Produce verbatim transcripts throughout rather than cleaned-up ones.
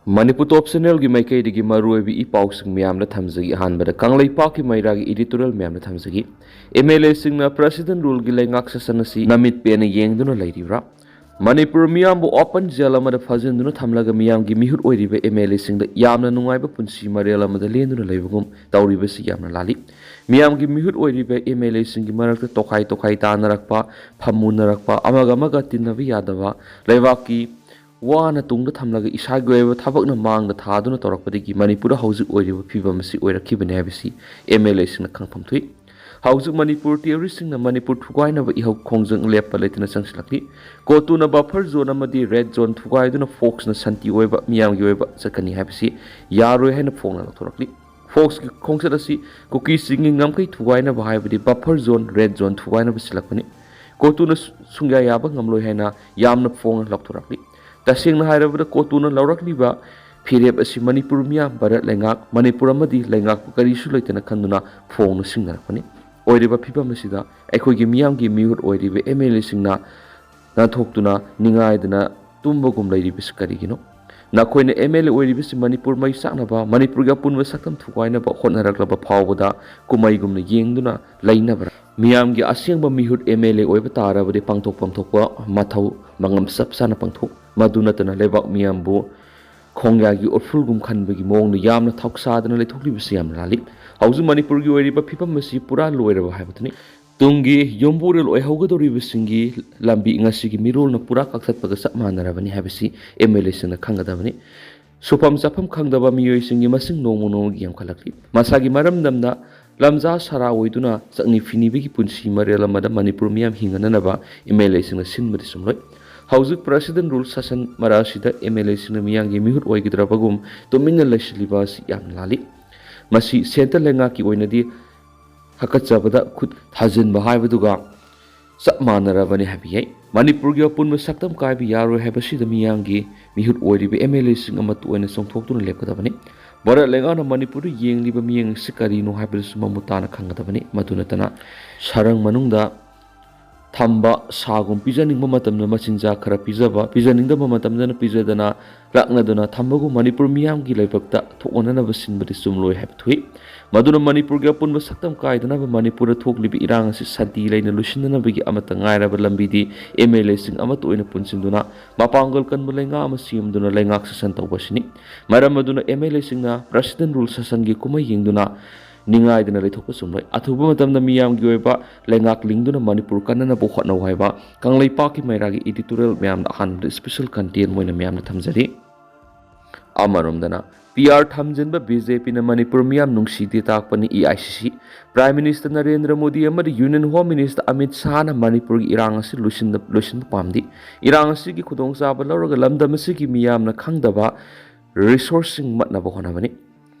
ꯃꯅꯤꯄꯨꯔ ꯇꯣꯞ ꯆꯦꯅꯦꯜꯒꯤ ꯃꯥꯏꯀꯩꯗꯒꯤ ꯃꯔꯨꯑꯣꯏꯕ ꯏ ꯄꯥꯎꯁꯤꯡ ꯃꯌꯥꯝꯗ ꯊꯝꯖꯒꯦ꯫ ꯑꯍꯥꯟꯕꯗ ꯀꯪꯂꯩꯄꯥꯛꯀꯤ ꯃꯩꯔꯥꯒꯤ ꯏꯗꯤꯇꯣꯔꯤꯌꯦꯜ ꯃꯌꯥꯝꯗ ꯊꯝꯖꯒꯦ꯫ ꯑꯦꯝ ꯑꯦꯜ ꯑꯦꯁꯤꯡꯅ ꯄ꯭ꯔꯦꯁꯤꯗꯦꯟ ꯔꯨꯜꯒꯤ ꯂꯩꯉꯥꯛ ꯁꯥꯁꯟ ꯑꯁꯤ ꯅꯃꯤꯠ ꯄꯦꯟꯅ ꯌꯦꯡꯗꯨꯅ ꯂꯩꯔꯤꯕ꯭ꯔꯥ? ꯃꯅꯤꯄꯨꯔ ꯃꯤꯌꯥꯝꯕꯨ ꯑꯣꯄꯟ ꯖꯦꯜ ꯑꯃꯗ ꯐꯥꯖꯤꯟꯗꯨꯅ ꯊꯝꯂꯒ ꯃꯤꯌꯥꯝꯒꯤ ꯃꯤꯍꯨꯠ ꯑꯣꯏꯔꯤꯕ ꯑꯦꯝ ꯑꯦꯜ ꯑꯦꯁꯤꯡꯗ ꯌꯥꯝꯅ ꯅꯨꯡꯉꯥꯏꯕ ꯄꯨꯟꯁꯤ ꯃꯔꯦꯜ ꯑꯃꯗ ꯂꯦꯟꯗꯨꯅ ꯂꯩꯕꯒꯨꯝ ꯇꯧꯔꯤꯕꯁꯤ ꯌꯥꯝꯅ ꯂꯥꯜꯂꯤ꯫ ꯃꯤꯌꯥꯝꯒꯤ ꯃꯤꯍꯨꯠ ꯑꯣꯏꯔꯤꯕ ꯑꯦꯝ ꯑꯦꯜ ꯑꯦꯁꯤꯡꯒꯤ ꯃꯔꯛꯇ ꯇꯣꯈꯥꯏ ꯇꯣꯈꯥꯏ ꯇꯥꯅꯔꯛꯄ, ꯐꯝꯃꯨꯅꯔꯛꯄ, ꯑꯃꯒ ꯑꯃꯒ ꯇꯤꯟꯅꯕ ꯌꯥꯗꯕ, ꯂꯩꯕꯥꯛꯀꯤ ꯋꯥꯅ ꯇꯨꯡꯗ ꯊꯝꯂꯒ ꯏꯁꯥꯒꯤ ꯑꯣꯏꯕ ꯊꯕꯛꯅ ꯃꯥꯡꯗ ꯊꯥꯗꯨꯅ ꯇꯧꯔꯛꯄꯗꯒꯤ ꯃꯅꯤꯄꯨꯔꯗ ꯍꯧꯖꯤꯛ ꯑꯣꯏꯔꯤꯕ ꯐꯤꯕꯝ ꯑꯁꯤ ꯑꯣꯏꯔꯛꯈꯤꯕꯅꯤ ꯍꯥꯏꯕꯁꯤ ꯑꯦꯝ ꯑꯦꯜ ꯑꯦꯁꯤꯡꯅ ꯈꯪꯐꯝ ꯊꯣꯛꯏ꯫ ꯍꯧꯖꯤꯛ ꯃꯅꯤꯄꯨꯔ ꯇꯦꯔꯣꯔꯤꯁꯁꯤꯡꯅ ꯃꯅꯤꯄꯨꯔ ꯊꯨꯒꯥꯏꯅꯕ ꯏꯍꯧ ꯈꯣꯡꯖꯪ ꯂꯦꯞꯄ ꯂꯩꯇꯅ ꯆꯪꯁꯤꯜꯂꯛꯂꯤ꯫ ꯀꯣꯇꯨꯅ ꯕꯐꯔ ꯖꯣꯟ ꯑꯃꯗꯤ ꯔꯦꯗ ꯖꯣꯟ ꯊꯨꯒꯥꯏꯗꯨꯅ ꯐꯣꯛꯁꯅ ꯁꯥꯟꯇꯤ ꯑꯣꯏꯕ ꯃꯤꯌꯥꯝꯒꯤ ꯑꯣꯏꯕ ꯆꯠꯀꯅꯤ ꯍꯥꯏꯕꯁꯤ ꯌꯥꯔꯣꯏ ꯍꯥꯏꯅ ꯐꯣꯡꯅ ꯂꯥꯎꯊꯣꯔꯛꯂꯤ꯫ ꯐꯣꯛꯁꯀꯤ ꯈꯣꯡꯆꯠ ꯑꯁꯤ ꯀꯨꯀꯤꯁꯤꯡꯒꯤ ꯉꯝꯈꯩ ꯊꯨꯒꯥꯏꯅꯕ ꯍꯥꯏꯕꯗꯤ ꯕꯐꯔ ꯖꯣꯟ, ꯔꯦꯗ ꯖꯣꯟ ꯊꯨꯒꯥꯏꯅꯕ ꯁꯤꯜꯂꯛꯄꯅꯤ꯫ ꯀꯣꯇꯨꯅ ꯁꯨ-, ꯁꯨꯡꯌꯥ ꯌꯥꯕ ꯉꯝꯂꯣꯏ ꯍꯥꯏꯅ ꯌꯥꯝꯅ ꯐꯣꯡꯅ ꯂꯥꯎꯊꯣꯔꯛꯂꯤ꯫ ꯇꯁꯦꯡꯅ ꯍꯥꯏꯔꯕꯗ ꯀꯣꯇꯨꯅ ꯂꯧꯔꯛꯂꯤꯕ ꯐꯤꯔꯦꯞ ꯑꯁꯤ ꯃꯅꯤꯄꯨꯔ ꯃꯤꯌꯥꯝ, ꯚꯥꯔꯠ ꯂꯩꯉꯥꯛ, ꯃꯅꯤꯄꯨꯔ ꯑꯃꯗꯤ ꯂꯩꯉꯥꯛꯄ ꯀꯔꯤꯁꯨ ꯂꯩꯇꯅ ꯈꯟꯗꯨꯅ ꯐꯣꯡꯅ ꯁꯤꯡꯅꯔꯛꯄꯅꯤ꯫ ꯑꯣꯏꯔꯤꯕ ꯐꯤꯕꯝ ꯑꯁꯤꯗ ꯑꯩꯈꯣꯏꯒꯤ ꯃꯤꯌꯥꯝꯒꯤ ꯃꯤꯍꯨꯠ ꯑꯣꯏꯔꯤꯕ ꯑꯦꯝ ꯑꯦꯜ ꯑꯦꯁꯤꯡꯅ ꯅꯥꯟꯊꯣꯛꯇꯨꯅ ꯅꯤꯡꯉꯥꯏꯗꯅ ꯇꯨꯝꯕꯒꯨꯝ ꯂꯩꯔꯤꯕꯁꯤ ꯀꯔꯤꯒꯤꯅꯣ? ꯅꯈꯣꯏꯅ ꯑꯦꯝ ꯑꯦꯜ ꯑꯦ ꯑꯣꯏꯔꯤꯕꯁꯤ ꯃꯅꯤꯄꯨꯔ ꯃꯩ ꯆꯥꯛꯅꯕ, ꯃꯅꯤꯄꯨꯔꯒꯤ ꯑꯄꯨꯟꯕ ꯁꯛꯇꯝ ꯊꯨꯒꯥꯏꯅꯕ ꯍꯣꯠꯅꯔꯛꯂꯕ ꯐꯥꯎꯕꯗ ꯀꯨꯝꯍꯩꯒꯨꯝꯅ ꯌꯦꯡꯗꯨꯅ ꯂꯩꯅꯕ꯭ꯔꯥ? ꯃꯤꯌꯥꯝꯒꯤ ꯑꯁꯦꯡꯕ ꯃꯤꯍꯨꯠ ꯑꯦꯝ ꯑꯦꯜ ꯑꯦ ꯑꯣꯏꯕ ꯇꯥꯔꯕꯗꯤ ꯄꯥꯡꯊꯣꯛꯐꯝ ꯊꯣꯛꯄ ꯃꯊꯧ ꯃꯉꯝ ꯆꯞ ꯆꯥꯅ ꯄꯥꯡꯊꯣꯛ꯫ ꯃꯗꯨ ꯅꯠꯇꯅ ꯂꯩꯕꯥꯛ ꯃꯤꯌꯥꯝꯕꯨ ꯈꯣꯡꯌꯥꯒꯤ ꯎꯔꯐꯨꯜꯒꯨꯝ ꯈꯟꯕꯒꯤ ꯃꯑꯣꯡꯗ ꯌꯥꯝꯅ ꯊꯧꯁꯥꯗꯅ ꯂꯩꯊꯣꯛꯂꯤꯕꯁꯤ ꯌꯥꯝꯅ ꯂꯥꯜꯂꯤ꯫ ꯍꯧꯖꯤꯛ ꯃꯅꯤꯄꯨꯔꯒꯤ ꯑꯣꯏꯔꯤꯕ ꯐꯤꯕꯝ ꯑꯁꯤ ꯄꯨꯔꯥ ꯂꯣꯏꯔꯕ ꯍꯥꯏꯕꯗꯨꯅꯤ꯫ ꯇꯨꯡꯒꯤ ꯌꯨꯝꯕꯨꯔꯦꯜ ꯑꯣꯏꯍꯧꯒꯗꯧꯔꯤꯕꯁꯤꯡꯒꯤ ꯂꯝꯕꯤ ꯉꯁꯤꯒꯤ ꯃꯤꯔꯣꯜꯅ ꯄꯨꯔꯥ ꯀꯛꯊꯠꯄꯒ ꯆꯞ ꯃꯥꯟꯅꯔꯕꯅꯤ ꯍꯥꯏꯕꯁꯤ ꯑꯦꯝ ꯑꯦꯜ ꯑꯦꯁꯤꯡꯅ ꯈꯪꯒꯗꯕꯅꯤ꯫ ꯁꯨꯐꯝ ꯆꯥꯐꯝ ꯈꯪꯗꯕ ꯃꯤꯑꯣꯏꯁꯤꯡꯒꯤ ꯃꯁꯤꯡ ꯅꯣꯡꯃ ꯅꯣꯡꯃꯒꯤ ꯌꯥꯝꯈꯠꯂꯛꯂꯤ꯫ ꯃꯁꯥꯒꯤ ꯃꯔꯝꯗꯝꯗ ꯂꯝꯖꯥ ꯁꯥꯔꯥ ꯑꯣꯏꯗꯨꯅ ꯆꯠꯅꯤ ꯐꯤꯅꯤꯕꯒꯤ ꯄꯨꯟꯁꯤ ꯃꯔꯦꯜ ꯑꯃꯗ ꯃꯅꯤꯄꯨꯔ ꯃꯤꯌꯥꯝ ꯍꯤꯡꯅꯅꯕ ꯑꯦꯝ ꯑꯦꯜ ꯑꯦꯁꯤꯡꯅ ꯁꯤꯟꯕꯗꯤ ꯆꯨꯝꯂꯣꯏ꯫ ꯍꯧꯖꯤꯛ ꯄ꯭ꯔꯦꯁꯤꯗꯦꯟ ꯔꯨꯜ ꯁꯥꯁꯟ ꯃꯔꯛ ꯑꯁꯤꯗ ꯑꯦꯝ ꯑꯦꯜ ꯑꯦꯁꯤꯡꯅ ꯃꯤꯌꯥꯝꯒꯤ ꯃꯤꯍꯨꯠ ꯑꯣꯏꯒꯗ꯭ꯔꯕꯒꯨꯝ ꯇꯨꯃꯤꯟꯅ ꯂꯩꯁꯤꯜꯂꯤꯕ ꯑꯁꯤ ꯌꯥꯝꯅ ꯂꯥꯜꯂꯤ꯫ ꯃꯁꯤ ꯁꯦꯟꯇꯔ ꯂꯩꯉꯥꯛꯀꯤ ꯑꯣꯏꯅꯗꯤ ꯍꯥꯀꯠꯆꯕꯗ ꯈꯨꯠ ꯊꯥꯖꯤꯟꯕ ꯍꯥꯏꯕꯗꯨꯒ ꯆꯞ ꯃꯥꯟꯅꯔꯕꯅꯤ ꯍꯥꯏꯕ ꯌꯥꯏ꯫ ꯃꯅꯤꯄꯨꯔꯒꯤ ꯑꯄꯨꯟꯕ ꯁꯛꯇꯝ ꯀꯥꯏꯕ ꯌꯥꯔꯣꯏ ꯍꯥꯏꯕꯁꯤꯗ ꯃꯤꯌꯥꯝꯒꯤ ꯃꯤꯍꯨꯠ ꯑꯣꯏꯔꯤꯕ ꯑꯦꯝ ꯑꯦꯜ ꯑꯦꯁꯤꯡ ꯑꯃꯠꯇ ꯑꯣꯏꯅ ꯆꯣꯡꯊꯣꯛꯇꯨꯅ ꯂꯦꯞꯀꯗꯕꯅꯤ꯫ ꯚꯥꯔꯠ ꯂꯩꯉꯥꯛꯅ ꯃꯅꯤꯄꯨꯔꯗ ꯌꯦꯡꯂꯤꯕ ꯃꯤꯠꯌꯦꯡ ꯑꯁꯤ ꯀꯔꯤꯅꯣ ꯍꯥꯏꯕꯗꯨꯁꯨ ꯃꯃꯨꯠ ꯇꯥꯅ ꯈꯪꯒꯗꯕꯅꯤ꯫ ꯃꯗꯨ ꯅꯠꯇꯅ ꯁꯔꯪ ꯃꯅꯨꯡꯗ ꯊꯝꯕ ꯁꯥꯒꯨꯝ ꯄꯤꯖꯅꯤꯡꯕ ꯃꯇꯝꯗ ꯃꯆꯤꯟꯖꯥꯛ ꯈꯔ ꯄꯤꯖꯕ, ꯄꯤꯖꯅꯤꯡꯗꯕ ꯃꯇꯝꯗꯅ ꯄꯤꯖꯗꯅ ꯂꯥꯛꯅꯗꯨꯅ ꯊꯝꯕꯒꯨꯝ ꯃꯅꯤꯄꯨꯔ ꯃꯤꯌꯥꯝꯒꯤ ꯂꯥꯏꯕꯛꯇ ꯊꯣꯛꯅꯅꯕ ꯁꯤꯟꯕꯗꯤ ꯆꯨꯝꯂꯣꯏ ꯍꯥꯏꯕ ꯊꯣꯛꯏ꯫ ꯃꯗꯨꯅ ꯃꯅꯤꯄꯨꯔꯒꯤ ꯑꯄꯨꯟꯕ ꯁꯛꯇꯝ ꯀꯥꯏꯗꯅꯕ ꯃꯅꯤꯄꯨꯔꯗ ꯊꯣꯛꯂꯤꯕ ꯏꯔꯥꯡ ꯑꯁꯤ ꯁꯥꯟꯇꯤ ꯂꯩꯅ ꯂꯣꯏꯁꯤꯟꯅꯅꯕꯒꯤ ꯑꯃꯠꯇ ꯉꯥꯏꯔꯕ ꯂꯝꯕꯤꯗꯤ ꯑꯦꯝ ꯑꯦꯜ ꯑꯦꯁꯤꯡ ꯑꯃꯠꯇ ꯑꯣꯏꯅ ꯄꯨꯟꯁꯤꯟꯗꯨꯅ ꯃꯄꯥꯡꯒꯜ ꯀꯟꯕ ꯂꯩꯉꯥꯛ ꯑꯃ ꯁꯦꯝꯗꯨꯅ ꯂꯩꯉꯥꯛ ꯁꯥꯁꯟ ꯇꯧꯕ ꯑꯁꯤꯅꯤ꯫ ꯃꯔꯝ ꯑꯗꯨꯅ ꯑꯦꯝ ꯑꯦꯜ ꯑꯦꯁꯤꯡꯅ ꯄ꯭ꯔꯁꯤꯗꯦꯟ ꯔꯨꯜ ꯁꯥꯁꯟꯒꯤ ꯀꯨꯝꯍꯩ ꯌꯦꯡꯗꯨꯅ ꯅꯤꯡꯉꯥꯏꯗꯅ ꯂꯩꯊꯣꯛꯄ ꯆꯨꯝꯂꯣꯏ꯫ ꯑꯊꯨꯕ ꯃꯇꯝꯗ ꯃꯤꯌꯥꯝꯒꯤ ꯑꯣꯏꯕ ꯂꯩꯉꯥꯛ ꯂꯤꯡꯗꯨꯅ ꯃꯅꯤꯄꯨꯔ ꯀꯟꯅꯅꯕ ꯍꯣꯠꯅꯧ ꯍꯥꯏꯕ ꯀꯪꯂꯩꯄꯥꯛꯀꯤ ꯃꯩꯔꯥꯒꯤ editorial ꯃꯌꯥꯝꯅ ꯑꯍꯥꯟꯕꯗ special content ꯑꯣꯏꯅ ꯃꯌꯥꯝꯅ ꯊꯝꯖꯔꯤ꯫ ꯑꯃꯔꯣꯝꯗꯅ ꯄꯤ ꯑꯥꯔ ꯊꯝꯖꯤꯟꯕ ꯕꯤ ꯖꯦ ꯄꯤꯅ ꯃꯅꯤꯄꯨꯔ ꯃꯤꯌꯥꯝ ꯅꯨꯡꯁꯤꯗꯦ ꯇꯥꯛꯄꯅꯤ ꯑꯦ ꯑꯥꯏ ꯁꯤ ꯁꯤ꯫ Prime Minister ꯅꯔꯦꯟꯗ꯭ꯔ ꯃꯣꯗꯤ ꯑꯃꯗꯤ Union Home Minister ꯑꯃꯤꯠ ꯁꯥꯍꯅ ꯃꯅꯤꯄꯨꯔꯒꯤ ꯏꯔꯥꯡ ꯑꯁꯤ ꯂꯣꯏꯁꯤꯟꯗ-, ꯂꯣꯏꯁꯤꯟꯕ ꯄꯥꯝꯗꯦ꯫ ꯏꯔꯥꯡ ꯑꯁꯤꯒꯤ ꯈꯨꯗꯣꯡꯆꯥꯕ ꯂꯧꯔꯒ ꯂꯝꯗꯝ ꯑꯁꯤꯒꯤ ꯃꯤꯌꯥꯝꯅ ꯈꯪꯗꯕ resourceꯁꯤꯡ ꯃꯠꯅꯕ ꯍꯣꯠꯅꯕꯅꯤ꯫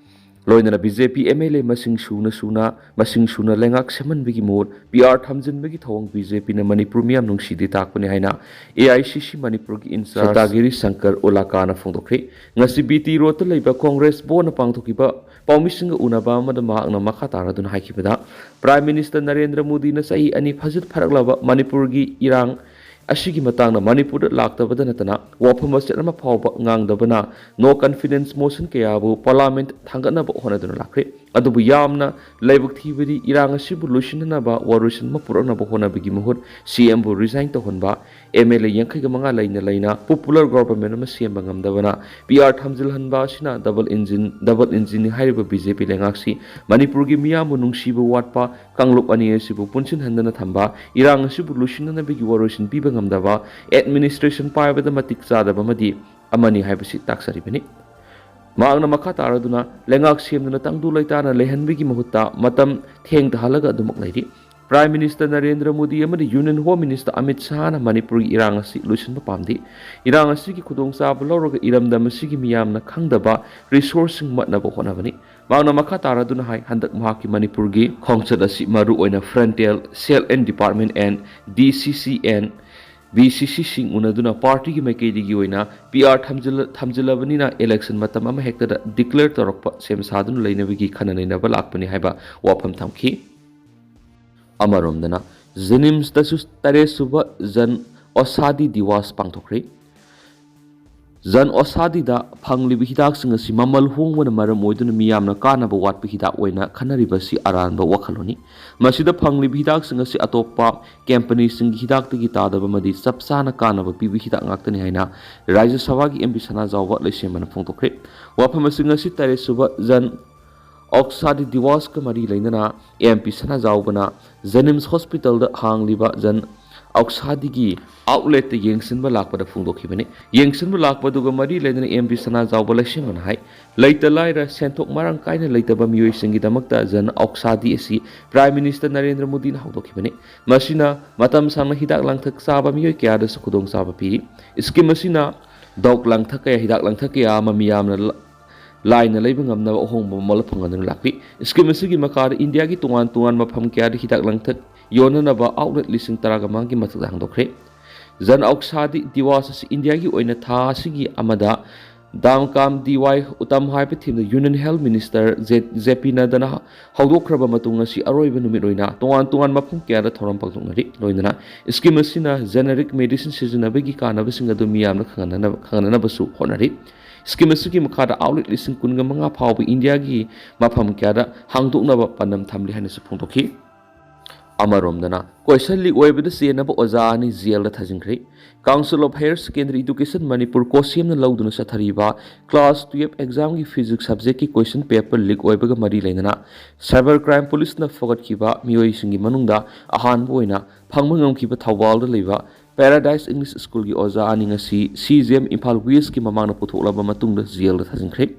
ꯂꯣꯏꯅꯅ B J P M L A ꯃꯁꯤꯡ ꯁꯨꯅ ꯁꯨꯅ, ꯃꯁꯤꯡ ꯁꯨꯅ ꯂꯩꯉꯥꯛ ꯁꯦꯝꯍꯟꯕꯒꯤ ꯃꯍꯨꯠ ꯄꯤ ꯑꯥꯔ ꯊꯝꯖꯤꯟꯕꯒꯤ ꯊꯧꯑꯣꯡ ꯕꯤ ꯖꯦ ꯄꯤꯅ ꯃꯅꯤꯄꯨꯔ ꯃꯤꯌꯥꯝ ꯅꯨꯡꯁꯤꯗꯦ ꯇꯥꯛꯄꯅꯤ ꯍꯥꯏꯅ ꯑꯦ ꯑꯥꯏ ꯁꯤ ꯁꯤ ꯃꯅꯤꯄꯨꯔꯒꯤ in charge ꯁꯣꯇꯥꯒꯤꯔꯤ ꯁꯪꯀꯔ ꯎꯂꯥꯀꯥꯅ ꯐꯣꯡꯗꯣꯛꯈ꯭ꯔꯦ꯫ ꯉꯁꯤ ꯕꯤ ꯇꯤ ꯔꯣꯗꯇ ꯂꯩꯕ ꯀꯣꯡꯒ꯭ꯔꯦꯁ ꯕꯣꯟꯅ ꯄꯥꯡꯊꯣꯛꯈꯤꯕ ꯄꯥꯎꯃꯤꯁꯤꯡꯒ ꯎꯅꯕ ꯑꯃꯗ ꯃꯍꯥꯛꯅ ꯃꯈꯥ ꯇꯥꯔꯗꯨꯅ ꯍꯥꯏꯈꯤꯕꯗ, Prime Minister ꯅꯔꯦꯟꯗ꯭ꯔ ꯃꯣꯗꯤꯅ ꯆꯍꯤ ꯑꯅꯤ ꯐꯥꯖꯤꯜ ꯐꯥꯔꯛꯂꯕ ꯃꯅꯤꯄꯨꯔꯒꯤ ꯏꯔꯥꯡ ꯑꯁꯤꯒꯤ ꯃꯇꯥꯡꯗ ꯃꯅꯤꯄꯨꯔꯗ ꯂꯥꯛꯇꯕꯗ ꯅꯠꯇꯅ ꯋꯥꯐꯝ ꯃꯆꯦꯠ ꯑꯃ ꯐꯥꯎꯕ ꯉꯥꯡꯗꯕꯅ no confidence motion ꯀꯌꯥꯕꯨ Parliament ꯊꯥꯡꯒꯠꯅꯕ ꯍꯣꯠꯅꯗꯨꯅ ꯂꯥꯛꯈ꯭ꯔꯦ꯫ ꯑꯗꯨꯕꯨ ꯌꯥꯝꯅ ꯂꯥꯏꯕꯛ ꯊꯤꯕꯗꯤ ꯏꯔꯥꯡ ꯑꯁꯤꯕꯨ ꯂꯣꯏꯁꯤꯟꯅꯅꯕ ꯋꯥꯔꯣꯏꯁꯤꯟ ꯑꯃ ꯄꯨꯔꯛꯅꯕ ꯍꯣꯠꯅꯕꯒꯤ ꯃꯍꯨꯠ ꯁꯤ ꯑꯦꯝꯕꯨ resign ꯇꯧꯍꯟꯕ, ꯑꯦꯝ ꯑꯦꯜ ꯑꯦ ꯌꯥꯡꯈꯩꯒ ꯃꯉꯥ ꯂꯩꯅ ꯂꯩꯅ popular government ꯑꯃ ꯁꯦꯝꯕ ꯉꯝꯗꯕꯅ ꯄꯤ ꯑꯥꯔ ꯊꯝꯖꯤꯜꯍꯟꯕ ꯑꯁꯤꯅ double engine, double engine ꯅꯤ ꯍꯥꯏꯔꯤꯕ ꯕꯤ ꯖꯦ ꯄꯤ ꯂꯩꯉꯥꯛꯁꯤ ꯃꯅꯤꯄꯨꯔꯒꯤ ꯃꯤꯌꯥꯝꯕꯨ ꯅꯨꯡꯁꯤꯕ ꯋꯥꯠꯄ, ꯀꯥꯡꯂꯨꯞ ꯑꯅꯤ ꯑꯁꯤꯕꯨ ꯄꯨꯟꯁꯤꯟꯍꯟꯗꯅ ꯊꯝꯕ, ꯏꯔꯥꯡ ꯑꯁꯤꯕꯨ ꯂꯣꯏꯁꯤꯟꯅꯅꯕꯒꯤ ꯋꯥꯔꯣꯏꯁꯤꯟ ꯄꯤꯕ ꯉꯝꯗꯕ, administration ꯄꯥꯏꯕꯗ ꯃꯇꯤꯛ ꯆꯥꯗꯕ ꯑꯃꯗꯤ ꯑꯃꯅꯤ ꯍꯥꯏꯕꯁꯤ ꯇꯥꯛꯆꯔꯤꯕꯅꯤ꯫ ꯃꯍꯥꯛꯅ ꯃꯈꯥ ꯇꯥꯔꯗꯨꯅ ꯂꯩꯉꯥꯛ ꯁꯦꯝꯗꯨꯅ ꯇꯪꯗꯨ ꯂꯩꯇꯥꯅ ꯂꯩꯍꯟꯕꯒꯤ ꯃꯍꯨꯠꯇ ꯃꯇꯝ ꯊꯦꯡꯊꯍꯜꯂꯒ ꯑꯗꯨꯃꯛ ꯂꯩꯔꯤ꯫ Prime Minister ꯅꯔꯦꯟꯗ꯭ꯔ ꯃꯣꯗꯤ ꯑꯃꯗꯤ Union Home Minister ꯑꯃꯤꯠ ꯁꯥꯍꯅ ꯃꯅꯤꯄꯨꯔꯒꯤ ꯏꯔꯥꯡ ꯑꯁꯤ ꯂꯣꯏꯁꯤꯟꯕ ꯄꯥꯝꯗꯦ꯫ ꯏꯔꯥꯡ ꯑꯁꯤꯒꯤ ꯈꯨꯗꯣꯡꯆꯥꯕ ꯂꯧꯔꯒ ꯏꯔꯝꯗꯝ ꯑꯁꯤꯒꯤ ꯃꯤꯌꯥꯝꯅ ꯈꯪꯗꯕ resourceꯁꯤꯡ ꯃꯠꯅꯕ ꯍꯣꯠꯅꯕꯅꯤ꯫ ꯃꯍꯥꯛꯅ ꯃꯈꯥ ꯇꯥꯔꯗꯨꯅ ꯍꯥꯏ, ꯍꯟꯗꯛ ꯃꯍꯥꯛꯀꯤ ꯃꯅꯤꯄꯨꯔꯒꯤ ꯈꯣꯡꯆꯠ ꯑꯁꯤ ꯃꯔꯨ ꯑꯣꯏꯅ Frontal Cell and Department and D C C and B C C ꯁꯤꯡ ꯎꯅꯗꯨꯅ partyꯒꯤ ꯃꯥꯏꯀꯩꯗꯒꯤ ꯑꯣꯏꯅ P R ꯊꯝꯖꯤꯜꯂ-, ꯊꯝꯖꯤꯜꯂꯕꯅꯤꯅ election ꯃꯇꯝ ꯑꯃ ꯍꯦꯛꯇꯗ declare ꯇꯧꯔꯛꯄ ꯁꯦꯝ ꯁꯥꯗꯨꯅ ꯂꯩꯅꯕꯒꯤ ꯈꯟꯅ ꯅꯩꯅꯕ ꯂꯥꯛꯄꯅꯤ ꯍꯥꯏꯕ ꯋꯥꯐꯝ ꯊꯝꯈꯤ꯫ ꯑꯃꯔꯣꯝꯗꯅ JNIMSꯇꯁꯨ ꯇꯔꯦꯠ ꯁꯨꯕ ꯖꯟ ꯑꯣꯁꯥꯗꯤ ꯗꯤꯋꯥꯁ ꯄꯥꯡꯊꯣꯛꯈ꯭ꯔꯦ꯫ ꯖꯟ ꯑꯣꯁꯥꯗꯤꯗ ꯐꯪꯂꯤꯕ ꯍꯤꯗꯥꯛꯁꯤꯡ ꯑꯁꯤ ꯃꯃꯜ ꯍꯣꯡꯕꯅ ꯃꯔꯝ ꯑꯣꯏꯗꯨꯅ ꯃꯤꯌꯥꯝꯅ ꯀꯥꯟꯅꯕ ꯋꯥꯠꯄ ꯍꯤꯗꯥꯛ ꯑꯣꯏꯅ ꯈꯟꯅꯔꯤꯕ ꯑꯁꯤ ꯑꯔꯥꯟꯕ ꯋꯥꯈꯜꯂꯣꯟꯅꯤ꯫ ꯃꯁꯤꯗ ꯐꯪꯂꯤꯕ ꯍꯤꯗꯥꯛꯁꯤꯡ ꯑꯁꯤ ꯑꯇꯣꯞꯄ ꯀꯝꯄꯅꯤꯁꯤꯡꯒꯤ ꯍꯤꯗꯥꯛꯇꯒꯤ ꯇꯥꯗꯕ ꯑꯃꯗꯤ ꯆꯞ ꯆꯥꯅ ꯀꯥꯟꯅꯕ ꯄꯤꯕ ꯍꯤꯗꯥꯛ ꯉꯥꯛꯇꯅꯤ ꯍꯥꯏꯅ ꯔꯥꯖ꯭ꯌ ꯁꯚꯥꯒꯤ ꯑꯦꯝ ꯄꯤ ꯁꯅꯥꯖꯥꯎꯕ ꯂꯩꯁꯦꯝꯕꯅ ꯐꯣꯡꯗꯣꯛꯈ꯭ꯔꯦ꯫ ꯋꯥꯐꯝꯁꯤꯡ ꯑꯁꯤ ꯇꯔꯦꯠ ꯁꯨꯕ ꯖꯟ ꯑꯣꯛꯁꯥꯗꯤ ꯗꯤꯋꯥꯁꯀ ꯃꯔꯤ ꯂꯩꯅꯅ ꯑꯦꯝ ꯄꯤ ꯁꯅꯥꯖꯥꯎꯕꯅ ꯖꯦꯅꯤꯝꯁ ꯍꯣꯁꯄꯤꯇꯥꯜꯗ ꯍꯥꯡꯂꯤꯕ ꯖꯟ ꯑꯣꯛꯁꯥꯗꯤꯒꯤ ꯑꯥꯎꯠꯂꯦꯠꯇ ꯌꯦꯡꯁꯤꯟꯕ ꯂꯥꯛꯄꯗ ꯐꯣꯡꯗꯣꯛꯈꯤꯕꯅꯤ꯫ ꯌꯦꯡꯁꯤꯟꯕ ꯂꯥꯛꯄꯗꯨꯒ ꯃꯔꯤ ꯂꯩꯅꯅ ꯑꯦꯝ ꯄꯤ ꯁꯅꯥꯖꯥꯎꯕ ꯂꯩꯁꯦꯝꯕꯅ ꯍꯥꯏ, ꯂꯩꯇ ꯂꯥꯏꯔ, ꯁꯦꯟꯊꯣꯛ ꯃꯔꯥꯡ ꯀꯥꯏꯅ ꯂꯩꯇꯕ ꯃꯤꯑꯣꯏꯁꯤꯡꯒꯤꯗꯃꯛꯇ ꯖꯟ ꯑꯣꯛꯁꯥꯗꯤ ꯑꯁꯤ ꯄ꯭ꯔꯥꯏꯝ ꯃꯤꯅꯤꯁꯇꯔ ꯅꯔꯦꯟꯗ꯭ꯔ ꯃꯣꯗꯤꯅ ꯍꯧꯗꯣꯛꯈꯤꯕꯅꯤ꯫ ꯃꯁꯤꯅ ꯃꯇꯝ ꯁꯥꯡꯅ ꯍꯤꯗꯥꯛ ꯂꯥꯡꯊꯛ ꯆꯥꯕ ꯃꯤꯑꯣꯏ ꯀꯌꯥꯗꯁꯨ ꯈꯨꯗꯣꯡꯆꯥꯕ ꯄꯤꯔꯤ꯫ ꯁ꯭ꯀꯤꯝ ꯑꯁꯤꯅ ꯗꯣꯛ ꯂꯥꯡꯊꯛ ꯀꯌꯥ, ꯍꯤꯗꯥꯛ ꯂꯥꯡꯊꯛ ꯀꯌꯥ ꯑꯃ ꯃꯤꯌꯥꯝꯅ ꯂ-, ꯂꯥꯏꯅ ꯂꯩꯕ ꯉꯝꯅꯕ ꯑꯍꯣꯡꯕ ꯃꯃꯜ ꯐꯪꯍꯟꯗꯨꯅ ꯂꯥꯛꯂꯤ꯫ ꯁ꯭ꯀꯤꯝ ꯑꯁꯤꯒꯤ ꯃꯈꯥꯗ ꯏꯟꯗꯤꯌꯥꯒꯤ ꯇꯣꯉꯥꯟ ꯇꯣꯉꯥꯟꯕ ꯃꯐꯝ ꯀꯌꯥꯗ ꯍꯤꯗꯥꯛ ꯂꯥꯡꯊꯛ ꯌꯣꯟꯅꯅꯕ ꯑꯥꯎꯠꯂꯦꯠ ꯂꯤꯁꯤꯡ ꯇꯔꯥꯒ ꯃꯉꯥꯒꯤ ꯃꯊꯛꯇ ꯍꯥꯡꯗꯣꯛꯈ꯭ꯔꯦ꯫ ꯖꯟ ꯑꯣꯛꯁꯥꯗꯤ ꯗꯤꯋꯥꯁ ꯑꯁꯤ ꯏꯟꯗꯤꯌꯥꯒꯤ ꯑꯣꯏꯅ ꯊꯥ ꯑꯁꯤꯒꯤ ꯑꯃꯗ ꯗꯥꯝ ꯀꯥꯝ ꯗꯤ ꯋꯥꯏ ꯎꯇꯝ ꯍꯥꯏꯕ ꯊꯤꯝꯗ union health minister J-, J P ꯅꯗ꯭ꯗꯥꯅ ꯍꯧꯗꯣꯛꯈ꯭ꯔꯕ ꯃꯇꯨꯡ ꯑꯁꯤ ꯑꯔꯣꯏꯕ ꯅꯨꯃꯤꯠ ꯑꯣꯏꯅ ꯇꯣꯉꯥꯟ ꯇꯣꯉꯥꯟꯕ ꯃꯐꯝ ꯀꯌꯥꯗ ꯊꯧꯔꯝ ꯄꯥꯡꯊꯣꯛꯅꯔꯤ꯫ ꯂꯣꯏꯅꯅ ꯁ꯭ꯀꯤꯝ ꯑꯁꯤꯅ ꯖꯦꯅꯦꯔꯤꯛ ꯃꯦꯗꯤꯁꯤꯟ ꯁꯤꯖꯤꯟꯅꯕꯒꯤ ꯀꯥꯟꯅꯕꯁꯤꯡ ꯑꯗꯨ ꯃꯤꯌꯥꯝꯅ ꯈꯪꯍꯟꯅꯅꯕ, ꯈꯪꯍꯟꯅꯅꯕꯁꯨ ꯍꯣꯠꯅꯔꯤ꯫ ꯁ꯭ꯀꯤꯝ ꯑꯁꯤꯒꯤ ꯃꯈꯥꯗ ꯑꯥꯎꯠꯂꯦꯠ ꯂꯤꯁꯤꯡ ꯀꯨꯟꯒ ꯃꯉꯥ ꯐꯥꯎꯕ ꯏꯟꯗꯤꯌꯥꯒꯤ ꯃꯐꯝ ꯀꯌꯥꯗ ꯍꯥꯡꯗꯣꯛꯅꯕ ꯄꯥꯟꯗꯝ ꯊꯝꯂꯤ ꯍꯥꯏꯅꯁꯨ ꯐꯣꯡꯗꯣꯛꯈꯤ꯫ ꯑꯃꯔꯣꯝꯗꯅ, ꯀꯣꯏꯁꯟ ꯂꯤꯛ ꯑꯣꯏꯕꯗ ꯆꯦꯟꯅꯕ ꯑꯣꯖꯥ ꯑꯅꯤ ꯖꯦꯜꯗ ꯊꯥꯖꯤꯟꯈ꯭ꯔꯦ꯫ Council of Higher Secondary Education Manipur, ꯀꯣꯁꯤꯝꯅ ꯂꯧꯗꯨꯅ ꯆꯠꯊꯔꯤꯕ ꯀ꯭ꯂꯥꯁ ꯇꯨꯌꯦꯜꯐ ꯑꯦꯛꯖꯥꯝꯒꯤ ꯐꯤꯖꯤꯛꯁ ꯁꯕꯖꯦꯛꯀꯤ ꯀꯣꯏꯁꯟ ꯄꯦꯄꯔ ꯂꯤꯛ ꯑꯣꯏꯕꯒ ꯃꯔꯤ ꯂꯩꯅꯅ ꯁꯥꯏꯕꯔ ꯀ꯭ꯔꯥꯏꯝ ꯄꯨꯂꯤꯁꯅ ꯐꯒꯠꯈꯤꯕ ꯃꯤꯑꯣꯏꯁꯤꯡꯒꯤ ꯃꯅꯨꯡꯗ ꯑꯍꯥꯟꯕ ꯑꯣꯏꯅ ꯐꯪꯕ ꯉꯝꯈꯤꯕ ꯊꯧꯕꯥꯜꯗ ꯂꯩꯕ ꯄꯦꯔꯥꯗꯥꯏꯁ ꯏꯪꯂꯤꯁ ꯁ꯭ꯀꯨꯜꯒꯤ ꯑꯣꯖꯥ ꯑꯅꯤ ꯉꯁꯤ ꯁꯤ ꯖꯤ ꯑꯦꯝ ꯏꯝꯐꯥꯜ ꯋꯦꯁꯀꯤ ꯃꯃꯥꯡꯗ ꯄꯨꯊꯣꯛꯂꯕ ꯃꯇꯨꯡꯗ ꯖꯦꯜꯗ ꯊꯥꯖꯤꯟꯈ꯭ꯔꯦ꯫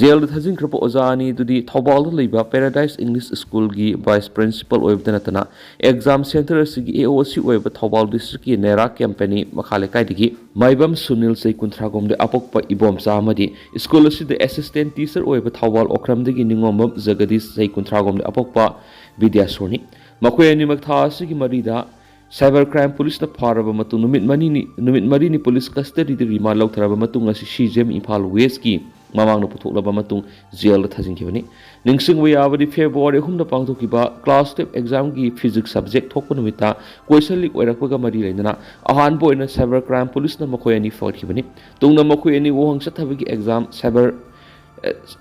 ꯖꯦꯜꯗ ꯊꯥꯖꯤꯟꯈ꯭ꯔꯕ ꯑꯣꯖꯥ ꯑꯅꯤ ꯑꯗꯨꯗꯤ ꯊꯧꯕꯥꯜꯗ ꯂꯩꯕ ꯄꯦꯔꯥꯗꯥꯏꯁ ꯏꯪꯂꯤꯁ ꯁ꯭ꯀꯨꯜꯒꯤ ꯚꯥꯏꯁ ꯄ꯭ꯔꯤꯟꯁꯤꯄꯜ ꯑꯣꯏꯕꯇ ꯅꯠꯇꯅ ꯑꯦꯛꯖꯥꯝ ꯁꯦꯟꯇꯔ ꯑꯁꯤꯒꯤ ꯑꯦ ꯑꯣ ꯁꯤ ꯑꯣꯏꯕ ꯊꯧꯕꯥꯜ ꯗꯤꯁꯇ꯭ꯔꯤꯛꯀꯤ ꯅꯦꯔꯥ ꯀꯦꯝꯄꯦꯅꯤ ꯃꯈꯥ ꯂꯩꯀꯥꯏꯗꯒꯤ ꯃꯥꯏꯕꯝ ꯁꯨꯅꯤꯜ, ꯆꯍꯤ ꯀꯨꯟꯊ꯭ꯔꯥꯒꯨꯝꯗ ꯑꯄꯣꯛꯄ ꯏꯕꯣꯝꯆꯥ ꯑꯃꯗꯤ ꯁ꯭ꯀꯨꯜ ꯑꯁꯤꯗ ꯑꯦꯁꯤꯁꯇꯦꯟ ꯇꯤꯆꯔ ꯑꯣꯏꯕ ꯊꯧꯕꯥꯜ ꯑꯣꯀ꯭ꯔꯝꯗꯒꯤ ꯅꯤꯉꯣꯝꯕꯝ ꯖꯒꯗꯤꯁ, ꯆꯍꯤ ꯀꯨꯟꯊ꯭ꯔꯥꯒꯨꯝꯗ ꯑꯄꯣꯛꯄ ꯕꯤꯗ꯭ꯌꯥꯁꯣꯔꯅꯤ꯫ ꯃꯈꯣꯏ ꯑꯅꯤꯃꯛ ꯊꯥ ꯑꯁꯤꯒꯤ ꯃꯔꯤꯗ ꯁꯥꯏꯕꯔ ꯀ꯭ꯔꯥꯏꯝ ꯄꯨꯂꯤꯁꯅ ꯐꯥꯔꯕ ꯃꯇꯨꯡ ꯅꯨꯃꯤꯠ ꯃꯔꯤꯅꯤ, ꯅꯨꯃꯤꯠ ꯃꯔꯤꯅꯤ ꯄꯨꯂꯤꯁ ꯀꯁꯇꯗꯤꯗ ꯔꯤꯃꯥꯟ ꯂꯧꯊꯔꯕ ꯃꯇꯨꯡ ꯑꯁꯤ ꯁꯤ ꯖꯤ ꯑꯦꯝ ꯏꯝꯐꯥꯜ ꯋꯦꯁꯀꯤ ꯃꯃꯥꯡꯗ ꯄꯨꯊꯣꯛꯂꯕ ꯃꯇꯨꯡ ꯖꯦꯜꯗ ꯊꯥꯖꯤꯟꯈꯤꯕꯅꯤ꯫ ꯅꯤꯡꯁꯤꯡꯕ ꯌꯥꯕꯗꯤ, ꯐꯦꯕ꯭ꯔꯨꯋꯥꯔꯤ ꯑꯍꯨꯝꯗ ꯄꯥꯡꯊꯣꯛꯈꯤꯕ ꯀ꯭ꯂꯥꯁ ꯇꯨꯌꯦꯜꯐ ꯑꯦꯛꯖꯥꯝꯒꯤ ꯐꯤꯖꯤꯛꯁ ꯁꯕꯖꯦꯛ ꯊꯣꯛꯄ ꯅꯨꯃꯤꯠꯇ ꯀꯣꯏꯁꯟ ꯂꯤꯛ ꯑꯣꯏꯔꯛꯄꯒ ꯃꯔꯤ ꯂꯩꯅꯅ ꯑꯍꯥꯟꯕ ꯑꯣꯏꯅ ꯁꯥꯏꯕꯔ ꯀ꯭ꯔꯥꯏꯝ ꯄꯨꯂꯤꯁꯅ ꯃꯈꯣꯏ ꯑꯅꯤ ꯐꯒꯠꯈꯤꯕꯅꯤ꯫ ꯇꯨꯡꯗ ꯃꯈꯣꯏ ꯑꯅꯤ ꯋꯥꯍꯪ ꯆꯠꯊꯕꯒꯤ ꯑꯦꯛꯖꯥꯝ ꯁꯥꯏꯕꯔ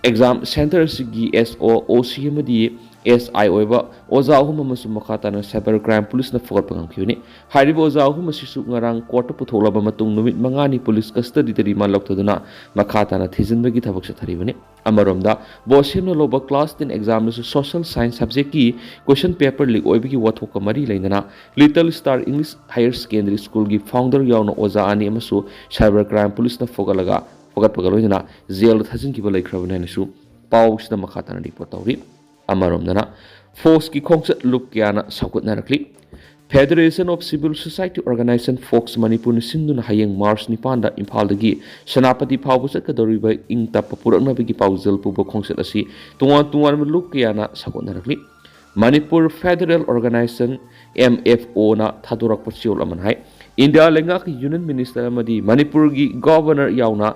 ꯑꯦꯛꯖꯥꯝ ꯁꯦꯟꯇꯔ ꯑꯁꯤꯒꯤ ꯑꯦꯁ ꯑꯣ, ꯑꯣ ꯁꯤ ꯑꯃꯗꯤ ꯑꯦꯁ ꯑꯥꯏ ꯑꯣꯏꯕ ꯑꯣꯖꯥ ꯑꯍꯨꯝ ꯑꯃꯁꯨ ꯃꯈꯥ ꯇꯥꯅ ꯁꯥꯏꯕꯔ ꯀ꯭ꯔꯥꯏꯝ ꯄꯨꯂꯤꯁꯅ ꯐꯒꯠꯄ ꯉꯝꯈꯤꯕꯅꯤ꯫ ꯍꯥꯏꯔꯤꯕ ꯑꯣꯖꯥ ꯑꯍꯨꯝ ꯑꯁꯤꯁꯨ ꯉꯔꯥꯡ ꯀꯣꯔꯠꯇ ꯄꯨꯊꯣꯛꯂꯕ ꯃꯇꯨꯡ ꯅꯨꯃꯤꯠ ꯃꯉꯥꯅꯤ ꯄꯨꯂꯤꯁ ꯀꯁꯇꯗꯤꯗ ꯔꯤꯃꯥꯟ ꯂꯧꯊꯗꯨꯅ ꯃꯈꯥ ꯇꯥꯅ ꯊꯤꯖꯤꯟꯕꯒꯤ ꯊꯕꯛ ꯆꯠꯊꯔꯤꯕꯅꯤ꯫ ꯑꯃꯔꯣꯝꯗ, ꯕꯣꯁꯦꯝꯅ ꯂꯧꯕ ꯀ꯭ꯂꯥꯁ ꯇꯦꯟ ꯑꯦꯛꯖꯥꯝꯗꯁꯨ ꯁꯣꯁꯤꯌꯦꯜ ꯁꯥꯏꯟꯁ ꯁꯕꯖꯦꯛꯀꯤ ꯀꯣꯏꯁꯟ ꯄꯦꯄꯔ ꯂꯤꯛ ꯑꯣꯏꯕꯒꯤ ꯋꯥꯊꯣꯛꯀ ꯃꯔꯤ ꯂꯩꯅꯅ little star English higher secondary ꯁ꯭ꯀꯨꯜꯒꯤ ꯐꯥꯎꯟꯗꯔ ꯌꯥꯎꯅ ꯑꯣꯖꯥ ꯑꯅꯤ ꯑꯃꯁꯨ ꯁꯥꯏꯕꯔ ꯀ꯭ꯔꯥꯏꯝ ꯄꯨꯂꯤꯁꯅ ꯐꯒꯠꯂꯒ, ꯐꯒꯠꯄꯒ ꯂꯣꯏꯅꯅ ꯖꯦꯜꯗ ꯊꯥꯖꯤꯟꯈꯤꯕ ꯂꯩꯈ꯭ꯔꯕꯅꯤ ꯍꯥꯏꯅꯁꯨ ꯄꯥꯎꯁꯤꯗ ꯃꯈꯥ ꯇꯥꯅ ꯔꯤꯄꯣꯔꯠ ꯇꯧꯔꯤ꯫ ꯑꯃꯔꯣꯝꯗꯅ, ꯐꯣꯛꯁꯀꯤ ꯈꯣꯡꯆꯠ ꯂꯨꯞ ꯀꯌꯥꯅ ꯁꯧꯒꯠꯅꯔꯛꯂꯤ꯫ Federation of Civil Society Organization, fox ꯃꯅꯤꯄꯨꯔꯅ ꯁꯤꯟꯗꯨꯅ ꯍꯌꯦꯡ ꯃꯥꯔꯆ ꯅꯤꯄꯥꯟꯗ ꯏꯝꯐꯥꯜꯗꯒꯤ ꯁꯦꯅꯥꯄꯇꯤ ꯐꯥꯎꯕ ꯆꯠꯀꯗꯧꯔꯤꯕ ꯏꯪ ꯇꯞꯄ ꯄꯨꯔꯛꯅꯕꯒꯤ ꯄꯥꯎꯖꯦꯜ ꯄꯨꯕ ꯈꯣꯡꯆꯠ ꯑꯁꯤ ꯇꯣꯉꯥꯟ ꯇꯣꯉꯥꯟꯕ ꯂꯨꯞ ꯀꯌꯥꯅ ꯁꯧꯒꯠꯅꯔꯛꯂꯤ꯫ Manipur federal organisation, M F ꯑꯣꯅ ꯊꯥꯗꯣꯔꯛꯄ ꯆꯦꯔꯣꯜ ꯑꯃꯅ ꯍꯥꯏ, ꯏꯟꯗꯤꯌꯥ ꯂꯩꯉꯥꯛꯀꯤ ꯌꯨꯅꯤꯌꯟ ꯃꯤꯅꯤꯁꯇꯔ ꯑꯃꯗꯤ ꯃꯅꯤꯄꯨꯔꯒꯤ ꯒꯚꯔꯅꯔ ꯌꯥꯎꯅ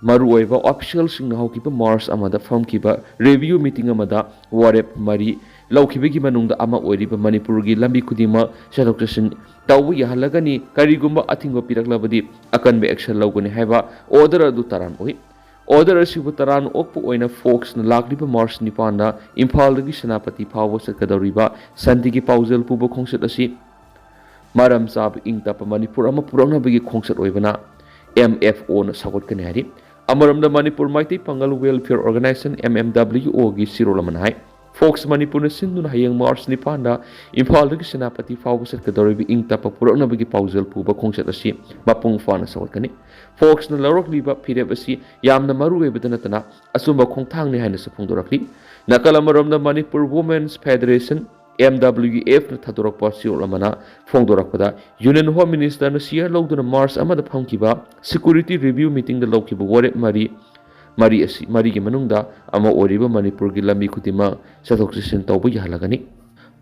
ꯃꯔꯨꯑꯣꯏꯕ ꯑꯣꯐꯤꯁꯤꯌꯦꯜꯁꯤꯡꯅ ꯍꯧꯈꯤꯕ ꯃꯥꯔꯆ ꯑꯃꯗ ꯐꯝꯈꯤꯕ ꯔꯤꯚꯤꯌꯨ ꯃꯤꯇꯤꯡ ꯑꯃꯗ ꯋꯥꯔꯦꯞ ꯃꯔꯤ ꯂꯧꯈꯤꯕꯒꯤ ꯃꯅꯨꯡꯗ ꯑꯃ ꯑꯣꯏꯔꯤꯕ ꯃꯅꯤꯄꯨꯔꯒꯤ ꯂꯝꯕꯤ ꯈꯨꯗꯤꯡꯃꯛ ꯆꯠꯊꯣꯛ ꯆꯠꯁꯤꯟ ꯇꯧꯕ ꯌꯥꯍꯜꯂꯒꯅꯤ, ꯀꯔꯤꯒꯨꯝꯕ ꯑꯊꯤꯡꯕ ꯄꯤꯔꯛꯂꯕꯗꯤ ꯑꯀꯟꯕ ꯑꯦꯛꯁꯟ ꯂꯧꯒꯅꯤ ꯍꯥꯏꯕ ꯑꯣꯔꯗꯔ ꯑꯗꯨ ꯇꯔꯥꯝ ꯑꯣꯏ꯫ ꯑꯣꯔꯗꯔ ꯑꯁꯤꯕꯨ ꯇꯔꯥꯝꯅ ꯑꯣꯛꯄ ꯑꯣꯏꯅ ꯐꯣꯛꯁꯅ ꯂꯥꯛꯂꯤꯕ ꯃꯥꯔꯆ ꯅꯤꯄꯥꯟꯗ ꯏꯝꯐꯥꯜꯗꯒꯤ ꯁꯦꯅꯥꯄꯇꯤ ꯐꯥꯎꯕ ꯆꯠꯀꯗꯧꯔꯤꯕ ꯁꯥꯟꯇꯤꯒꯤ ꯄꯥꯎꯖꯦꯜ ꯄꯨꯕ ꯈꯣꯡꯆꯠ ꯑꯁꯤ ꯃꯔꯝ ꯆꯥꯕ ꯏꯪ ꯇꯞꯄ ꯃꯅꯤꯄꯨꯔ ꯑꯃ ꯄꯨꯔꯛꯅꯕꯒꯤ ꯈꯣꯡꯆꯠ ꯑꯣꯏꯕꯅ ꯑꯦꯝ ꯑꯦꯐ ꯑꯣꯅ ꯁꯧꯒꯠꯀꯅꯤ ꯍꯥꯏꯔꯤ꯫ ꯑꯃꯔꯣꯝꯗ ꯃꯅꯤꯄꯨꯔ ꯃꯩꯇꯩ ꯄꯥꯉꯜ ꯋꯦꯜꯐꯤꯌꯔ ꯑꯣꯔꯒꯅꯥꯏꯖꯦꯁꯟ, ꯑꯦꯝ ꯑꯦꯝ ꯗꯕ꯭ꯂꯤꯌꯨ ꯑꯣꯒꯤ ꯆꯦꯔꯣꯜ ꯑꯃꯅ ꯍꯥꯏ, ꯐꯣꯛꯁ ꯃꯅꯤꯄꯨꯔꯅ ꯁꯤꯟꯗꯨꯅ ꯍꯌꯦꯡ ꯃꯥꯔꯆ ꯅꯤꯄꯥꯟꯗ ꯏꯝꯐꯥꯜꯗꯒꯤ ꯁꯦꯅꯥꯄꯇꯤ ꯐꯥꯎꯕ ꯆꯠꯀꯗꯧꯔꯤꯕ ꯏꯪ ꯇꯞꯄ ꯄꯨꯔꯛꯅꯕꯒꯤ ꯄꯥꯎꯖꯦꯜ ꯄꯨꯕ ꯈꯣꯡꯆꯠ ꯑꯁꯤ ꯃꯄꯨꯡ ꯐꯥꯅ ꯁꯧꯒꯠꯀꯅꯤ꯫ ꯐꯣꯛꯁꯅ ꯂꯧꯔꯛꯂꯤꯕ ꯐꯤꯔꯦꯞ ꯑꯁꯤ ꯌꯥꯝꯅ ꯃꯔꯨ ꯑꯣꯏꯕꯇ ꯅꯠꯇꯅ ꯑꯆꯨꯝꯕ ꯈꯣꯡꯊꯥꯡꯅꯤ ꯍꯥꯏꯅꯁꯨ ꯐꯣꯡꯗꯣꯔꯛꯂꯤ꯫ ꯅꯥꯀꯜ ꯑꯃꯔꯣꯝꯗ ꯃꯅꯤꯄꯨꯔ ꯋꯨꯃꯦꯟꯁ ꯐꯦꯗꯔꯦꯁꯟ, ꯑꯦꯝ ꯗꯕ꯭ꯂꯤꯌꯨ ꯑꯦꯐꯅ ꯊꯥꯗꯣꯔꯛꯄ ꯆꯦꯔꯣꯜ ꯑꯃꯅ ꯐꯣꯡꯗꯣꯔꯛꯄꯗ, ꯌꯨꯅꯤꯌꯟ ꯍꯣꯝ ꯃꯤꯅꯤꯁꯇꯔꯅ ꯁꯤꯌꯔ ꯂꯧꯗꯨꯅ ꯃꯥꯔꯆ ꯑꯃꯗ ꯐꯝꯈꯤꯕ ꯁꯦꯀ꯭ꯌꯨꯔꯤꯇꯤ ꯔꯤꯚꯤꯌꯨ ꯃꯤꯇꯤꯡꯗ ꯂꯧꯈꯤꯕ ꯋꯥꯔꯦꯞ ꯃꯔꯤ, ꯃꯔꯤ ꯑꯁꯤ, ꯃꯔꯤꯒꯤ ꯃꯅꯨꯡꯗ ꯑꯃ ꯑꯣꯏꯔꯤꯕ ꯃꯅꯤꯄꯨꯔꯒꯤ ꯂꯝꯕꯤ ꯈꯨꯗꯤꯡꯃꯛ ꯆꯠꯊꯣꯛ ꯆꯠꯁꯤꯟ ꯇꯧꯕ ꯌꯥꯍꯜꯂꯒꯅꯤ꯫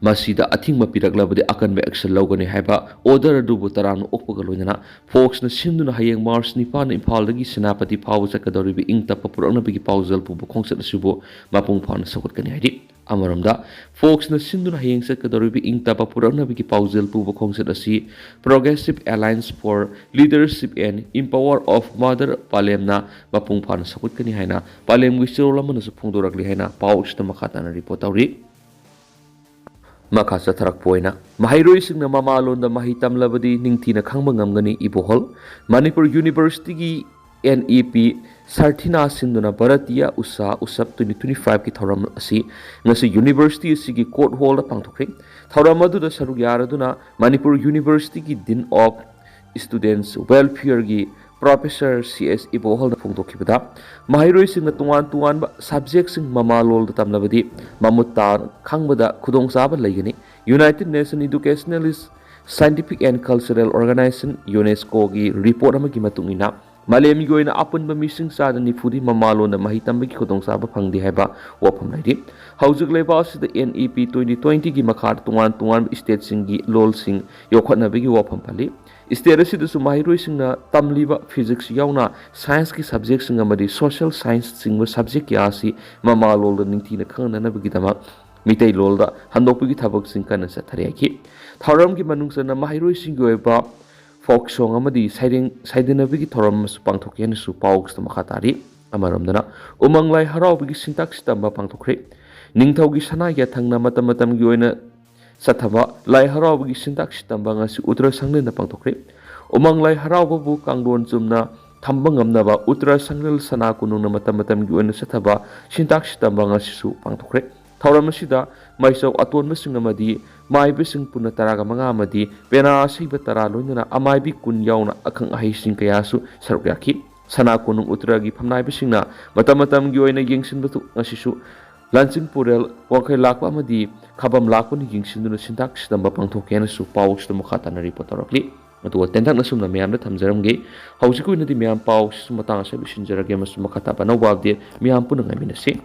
ꯃꯁꯤꯗ ꯑꯊꯤꯡꯕ ꯄꯤꯔꯛꯂꯕꯗꯤ ꯑꯀꯟꯕ action ꯂꯧꯒꯅꯤ ꯍꯥꯏꯕ order ꯑꯗꯨꯕꯨ ꯇꯔꯥꯝꯅ ꯑꯣꯛꯄꯒ ꯂꯣꯏꯅꯅ ꯐꯣꯛꯁꯅ ꯁꯤꯟꯗꯨꯅ ꯍꯌꯦꯡ ꯃꯥꯔꯆ ꯅꯤꯄꯥꯟꯗ ꯏꯝꯐꯥꯜꯗꯒꯤ ꯁꯦꯅꯥꯄꯇꯤ ꯐꯥꯎꯕ ꯆꯠꯀꯗꯧꯔꯤꯕ ꯏꯪ ꯇꯞꯄ ꯄꯨꯔꯛꯅꯕꯒꯤ ꯄꯥꯎꯖꯦꯜ ꯄꯨꯕ ꯈꯣꯡꯆꯠ ꯑꯁꯤꯕꯨ ꯃꯄꯨꯡ ꯐꯥꯅ ꯁꯧꯒꯠꯀꯅꯤ ꯍꯥꯏꯔꯤ꯫ ꯑꯃꯔꯣꯝꯗ, ꯐꯣꯛꯁꯅ ꯁꯤꯟꯗꯨꯅ ꯍꯌꯦꯡ ꯆꯠꯀꯗꯧꯔꯤꯕ ꯏꯪ ꯇꯞꯄ ꯄꯨꯔꯛꯅꯕꯒꯤ ꯄꯥꯎꯖꯦꯜ ꯄꯨꯕ ꯈꯣꯡꯆꯠ ꯑꯁꯤ Progressive Alliance for Leadership and Empower of Mother ꯄꯥꯂꯦꯝꯅ ꯃꯄꯨꯡ ꯐꯥꯅ ꯁꯧꯒꯠꯀꯅꯤ ꯍꯥꯏꯅ ꯄꯥꯂꯦꯝꯒꯤ ꯆꯦꯔꯣꯜ ꯑꯃꯅꯁꯨ ꯐꯣꯡꯗꯣꯔꯛꯂꯤ ꯍꯥꯏꯅ ꯄꯥꯎ ꯑꯁꯤꯗ ꯃꯈꯥ ꯇꯥꯅ ꯔꯤꯄꯣꯔꯠ ꯇꯧꯔꯤ꯫ ꯃꯈꯥ ꯆꯠꯊꯔꯛꯄ ꯑꯣꯏꯅ, ꯃꯍꯩꯔꯣꯏꯁꯤꯡꯅ ꯃꯃꯥꯂꯣꯟꯗ ꯃꯍꯩ ꯇꯝꯂꯕꯗꯤ ꯅꯤꯡꯊꯤꯅ ꯈꯪꯕ ꯉꯝꯒꯅꯤ, ꯏꯕꯣꯍꯜ꯫ ꯃꯅꯤꯄꯨꯔ ꯌꯨꯅꯤꯚꯔꯁꯤꯇꯤꯒꯤ N E P ꯁꯥꯔꯊꯤꯅꯥ ꯁꯤꯟꯗꯨꯅ ꯚꯥꯔꯇꯤꯌꯥ ꯎꯁꯥ ꯎꯁꯞ twenty twenty five ꯀꯤ ꯊꯧꯔꯝ ꯑꯁꯤ ꯉꯁꯤ ꯌꯨꯅꯤꯚꯔꯁꯤꯇꯤ ꯑꯁꯤꯒꯤ ꯀꯣꯔꯠ ꯍꯣꯜꯗ ꯄꯥꯡꯊꯣꯛꯈ꯭ꯔꯦ꯫ ꯊꯧꯔꯝ ꯑꯗꯨꯗ ꯁꯔꯨꯛ ꯌꯥꯔꯗꯨꯅ ꯃꯅꯤꯄꯨꯔ ꯌꯨꯅꯤꯚꯔꯁꯤꯇꯤꯒꯤ Dean of Students Welfare ꯒꯤ Professor C S ꯏꯕꯣꯍꯜꯅ ꯐꯣꯡꯗꯣꯛꯈꯤꯕꯗ, ꯃꯍꯩꯔꯣꯏꯁꯤꯡꯅ ꯇꯣꯉꯥꯟ ꯇꯣꯉꯥꯟꯕ subject ꯁꯤꯡ ꯃꯃꯥꯂꯣꯟꯗ ꯇꯝꯂꯕꯗꯤ ꯃꯃꯨꯠ ꯇꯥꯅ ꯈꯪꯕꯗ ꯈꯨꯗꯣꯡꯆꯥꯕ ꯂꯩꯒꯅꯤ꯫ United Nations Educationalist Scientific and Cultural Organization, UNESCO ꯒꯤ report ꯑꯃꯒꯤ ꯃꯇꯨꯡ ꯏꯟꯅ, ꯃꯥꯂꯦꯝꯒꯤ ꯑꯣꯏꯅ ꯑꯄꯨꯟꯕ ꯃꯤꯁꯤꯡ ꯆꯥꯗ ꯅꯤꯐꯨꯗꯤ ꯃꯃꯥꯂꯣꯟꯗ ꯃꯍꯩ ꯇꯝꯕꯒꯤ ꯈꯨꯗꯣꯡꯆꯥꯕ ꯐꯪꯗꯦ ꯍꯥꯏꯕ ꯋꯥꯐꯝ ꯂꯩꯔꯤ꯫ ꯍꯧꯖꯤꯛ ꯂꯩꯕꯥꯛ ꯑꯁꯤꯗ N E P twenty twenty ꯒꯤ ꯃꯈꯥꯗ ꯇꯣꯉꯥꯟ ꯇꯣꯉꯥꯟꯕ state ꯁꯤꯡꯒꯤ ꯂꯣꯜꯁꯤꯡ ꯌꯣꯛꯈꯠꯅꯕꯒꯤ ꯋꯥꯐꯝ ꯄꯜꯂꯤ꯫ State ꯑꯁꯤꯗꯁꯨ ꯃꯍꯩꯔꯣꯏꯁꯤꯡꯅ ꯇꯝꯂꯤꯕ physics ꯌꯥꯎꯅ science ꯀꯤ subject ꯁꯤꯡ ꯑꯃꯗꯤ social science ꯆꯤꯡꯕ subject ꯀꯌꯥ ꯑꯁꯤ ꯃꯃꯥꯂꯣꯟꯗ ꯅꯤꯡꯊꯤꯅ ꯈꯪꯅꯅꯕꯒꯤꯗꯃꯛ ꯃꯤꯇꯩꯂꯣꯟꯗ ꯍꯟꯗꯣꯛꯄꯒꯤ ꯊꯕꯛꯁꯤꯡ ꯀꯟꯅ ꯆꯠꯊꯔꯤ ꯍꯥꯏꯈꯤ꯫ ꯊꯧꯔꯝꯒꯤ ꯃꯅꯨꯡ ꯆꯟꯅ ꯃꯍꯩꯔꯣꯏꯁꯤꯡꯒꯤ ꯑꯣꯏꯕ folk song ꯑꯃꯗꯤ ꯁꯩꯔꯦꯡ ꯁꯩꯗꯅꯕꯒꯤ ꯊꯧꯔꯝ ꯑꯃꯁꯨ ꯄꯥꯡꯊꯣꯛꯀꯦ ꯍꯥꯏꯅꯁꯨ ꯄꯥꯎꯁꯤꯗ ꯃꯈꯥ ꯇꯥꯔꯤ꯫ ꯑꯃꯔꯣꯝꯗꯅ, ꯎꯃꯪ ꯂꯥꯏ ꯍꯔꯥꯎꯕꯒꯤ ꯁꯤꯟꯇꯥꯛꯁꯤ ꯇꯝꯕ ꯄꯥꯡꯊꯣꯛꯈ꯭ꯔꯦ꯫ ꯅꯤꯡꯊꯧꯒꯤ ꯁꯅꯥ ꯌꯥꯊꯪꯅ ꯃꯇꯝ ꯃꯇꯝꯒꯤ ꯑꯣꯏꯅ ꯆꯠꯊꯕ ꯂꯥꯏ ꯍꯔꯥꯎꯕꯒꯤ ꯁꯤꯟꯇꯥꯛꯁꯤ ꯇꯝꯕ ꯉꯁꯤ ꯎꯠꯇꯔꯥ ꯁꯪꯂꯦꯟꯗ ꯄꯥꯡꯊꯣꯛꯈ꯭ꯔꯦ꯫ ꯎꯃꯪ ꯂꯥꯏ ꯍꯔꯥꯎꯕꯕꯨ ꯀꯥꯡꯂꯣꯟ ꯆꯨꯝꯅ ꯊꯝꯕ ꯉꯝꯅꯕ ꯎꯠꯇꯔꯥ ꯁꯪꯂꯦꯟ ꯁꯅꯥ ꯀꯣꯅꯨꯡꯅ ꯃꯇꯝ ꯃꯇꯝꯒꯤ ꯑꯣꯏꯅ ꯆꯠꯊꯕ ꯁꯤꯟꯇꯥꯛꯁꯤ ꯇꯝꯕ ꯉꯁꯤꯁꯨ ꯄꯥꯡꯊꯣꯛꯈ꯭ꯔꯦ꯫ ꯊꯧꯔꯝ ꯑꯁꯤꯗ ꯃꯥꯏꯆꯧ ꯑꯇꯣꯟꯕꯁꯤꯡ ꯑꯃꯗꯤ ꯃꯥꯏꯕꯁꯤꯡ ꯄꯨꯟꯅ ꯇꯔꯥꯒ ꯃꯉꯥ ꯑꯃꯗꯤ ꯄꯦꯅꯥ ꯑꯁꯩꯕ ꯇꯔꯥ ꯂꯣꯏꯅꯅ ꯑꯃꯥꯏꯕꯤ ꯀꯨꯟ ꯌꯥꯎꯅ ꯑꯈꯪ ꯑꯍꯩꯁꯤꯡ ꯀꯌꯥꯁꯨ ꯁꯔꯨꯛ ꯌꯥꯈꯤ꯫ ꯁꯅꯥ ꯀꯣꯅꯨꯡ ꯎꯠꯇꯔꯥꯒꯤ ꯐꯝꯅꯥꯏꯕꯁꯤꯡꯅ ꯃꯇꯝ ꯃꯇꯝꯒꯤ ꯑꯣꯏꯅ ꯌꯦꯡꯁꯤꯟꯕꯗꯨ ꯉꯁꯤꯁꯨ ꯂꯥꯟꯆꯤꯡ ꯄꯨꯔꯦꯜ, ꯋꯥꯡꯈꯩ ꯂꯥꯛꯄ ꯑꯃꯗꯤ ꯈꯥꯕꯝ ꯂꯥꯛꯄꯅ ꯌꯦꯡꯁꯤꯟꯗꯨꯅ ꯁꯤꯟꯇꯥꯛ ꯁꯤꯇꯝꯕ ꯄꯥꯡꯊꯣꯛꯀꯦ ꯍꯥꯏꯅꯁꯨ ꯄꯥꯎꯁꯤꯗ ꯃꯈꯥ ꯇꯥꯅ ꯔꯤꯄꯣꯔꯠ ꯇꯧꯔꯛꯂꯤ꯫ ꯑꯗꯨꯒ ꯇꯦꯟꯇꯛꯅ ꯁꯨꯝꯅ ꯃꯌꯥꯝꯗ ꯊꯝꯖꯔꯝꯒꯦ꯫ ꯍꯧꯖꯤꯛꯀꯤ ꯑꯣꯏꯅꯗꯤ ꯃꯌꯥꯝ ꯄꯥꯎꯁꯤꯁꯨ ꯃꯇꯥꯡ ꯑꯁꯤꯗ ꯂꯣꯏꯁꯤꯟꯖꯔꯒꯦ ꯑꯃꯁꯨꯡ ꯃꯈꯥ ꯇꯥꯕ ꯑꯅꯧꯕ update ꯃꯌꯥꯝ ꯄꯨꯟꯅ ꯉꯥꯏꯃꯤꯟꯅꯁꯤ꯫